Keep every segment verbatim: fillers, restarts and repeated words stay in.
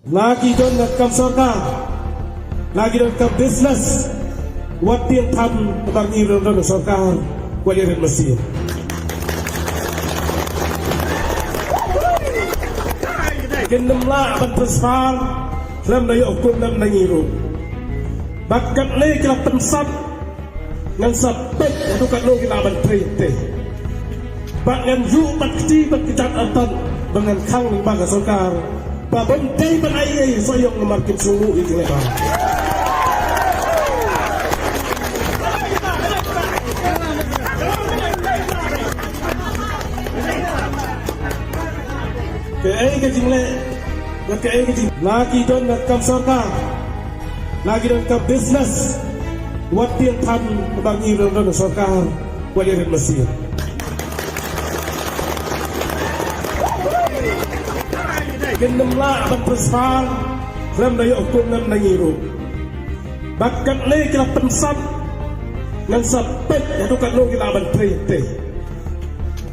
Na ki don na kam sorkar, na ki don kam business, wat tieng tham ba ngi don don sorkar, wat ïa rit masi. Kin nym lah ban transfer lem na ïoh hukum lem na ngi ruh. Bad katne ki la pynsap ngan sa peit haduh katno ki lah ban trei te. Bad ngan ïuh bad kti bad kjat artat ba ngan khang lyngba ka sorkar ba bym dei ban ai ei ei soh ïong namar kim sngewbha ïa ki lehbah. Kaei ka jingleh, kaei ka jing, na ki don na kam sorkar, na ki don ka business, wat tieng tham ba ngi don don sorkar, wat ïa rit masi. Kin nym lah ban transfer lem na ïoh hukum lem na ngi ruh. Bad katne ki la pynsap ngan sa peit haduh katno ki lah ban trei te.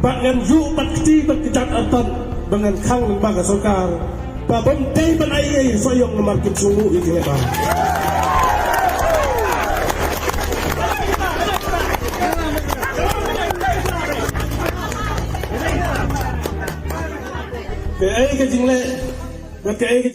Bad ngan ïuh bad kti bad kjat artat ba ngan khang lyngba ka sorkar ba bym dei ban ai ei ei soh ïong namar kim sngewbha ïa ki lehbah. Kaei ka jingleh, kaei ka